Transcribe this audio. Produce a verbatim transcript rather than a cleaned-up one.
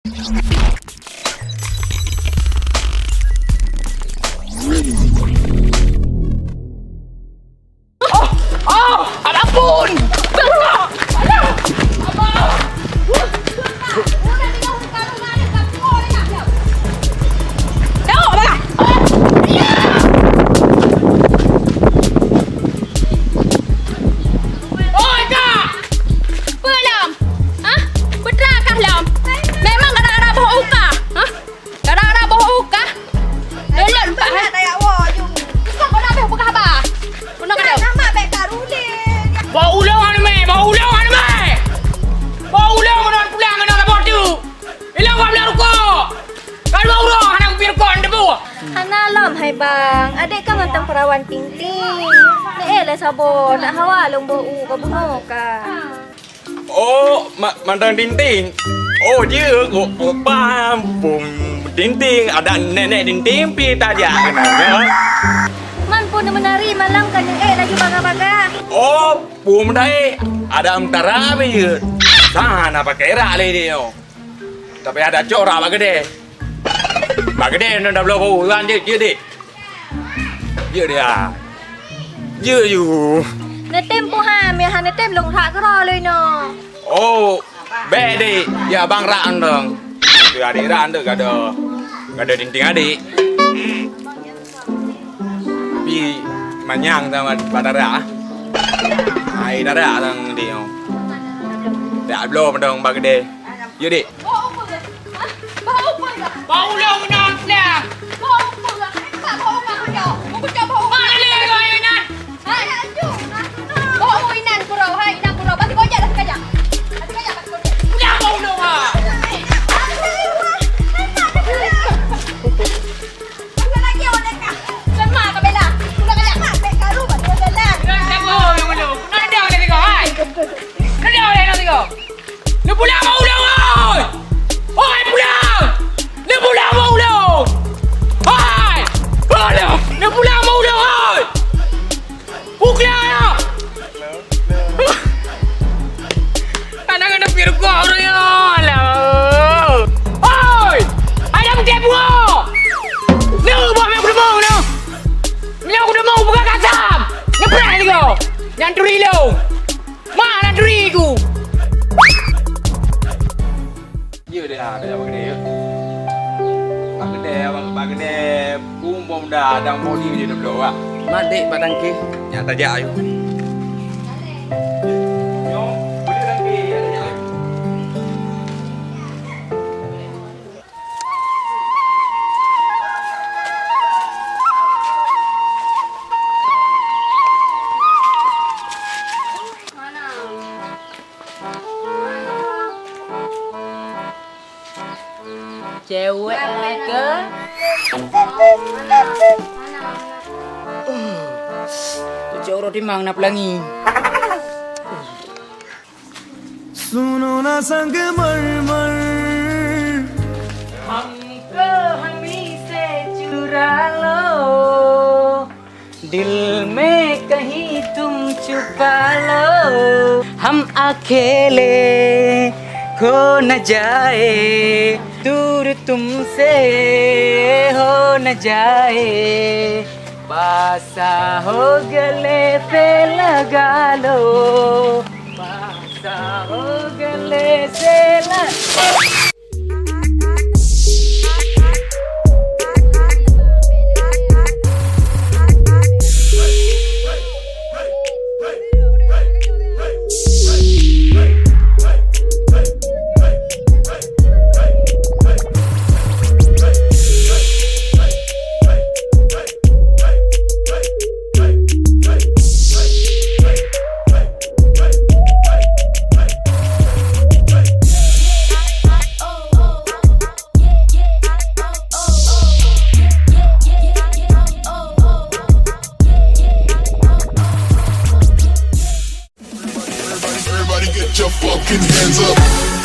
Oh, oh, ampun! Tengok, Bang! Oi, Kak! Peue lom? Hah? Peue teuma kah lom? Memang gara-gara boh u kah? Hah? Gara-gara boh u kah? Lôn pat, hai. Bukan kau dah habéh peugah haba. Keunoe ka dong. Boh u lôn hana mé, boh u lôn hana mé. Boh u lôn keunoe pulang keunoe saboh teuk. Ilôn ka bloe rukok. Ka dua uroe hana kupiep rukok, hana teupeue. Hana lom hai bang, adék kan mantong peurawan Ting-Ting. Neuék lé saboh, nak hawa lôn boh u ka bunoe ka. Oh, ma-, mantong Ting-Ting. Oh, jeuet, oh, oh, paham. Pum Ting-Ting, adak nenek Ting-Ting pi tajak keunan, ya. Man pun meunari malam ka neuék laju baga-baga. Oh, pum dai, adak meutara pi jeuet. Sana pakai rak lé dia. Tapi ada cok rak bak keudè. Bak keudè nyoe dah bloe bau, Iwan, jeuet, jeuet, Dek. Jeuet, Dek, ah. Jeuet, yu. Neutem puhan, meuhan neutem lôn rak keudroe lé nyoe. Oh, bèk, Dek. Ya, abang rak andong. Tu adék rak andong gado. Gado Ting-Ting adék. Tapi manyang sama batara. Ai dara nang dia. Tak belum dong bak keudè. Yuk, Dek. Bau ulông meunan plah. Mana lé kau inan? Hai, bau inan kuro, hai inan kuro. Pasti kau jak, pasti kau jak. Pasti kau jak, pasti kau jak. Udah bau ulông ah. Sama kau bela. Udah kau jak. Mak, bek karu, mak, dia bela. Udah siapa yang ulông? Mana dia boleh tengok, hai? Mana dia boleh tengok? Neupulang bak ulông, oi! Oi, pulang! Neupulang bak ulông! Hai! Ulông! Neupulang bak ulông, oi! Puklah ya! Anak kena pirukok orang ya! Alah! Oi! Ada putih buah! Ni buah yang aku demam ni! Yang aku demam bukan kasam! Nyebrang ni kau! Yang turi lo! Mana diriku? Iya deh, ah, dah bak keudè, ya. Bak keudè, bak, bak keudè, bum bom dah, dang bodi je dah bloe, ah. Madek bak tangke, nyak tajak, ayo. Nyoe, boleh tangke, nyak tajak, ayo. Cewek ke? Cewek roti mang na pelangi. सुनो ना संगमरमर। हमको हमी से चुरा लो, दिल में कहीं तुम छुपा लो। हम अकेले खो न जाए, दूर तुमसे हो न जाए। पासा हो गले पे लगा लो, पासा हो गले से लगा। Everybody get your fucking hands up.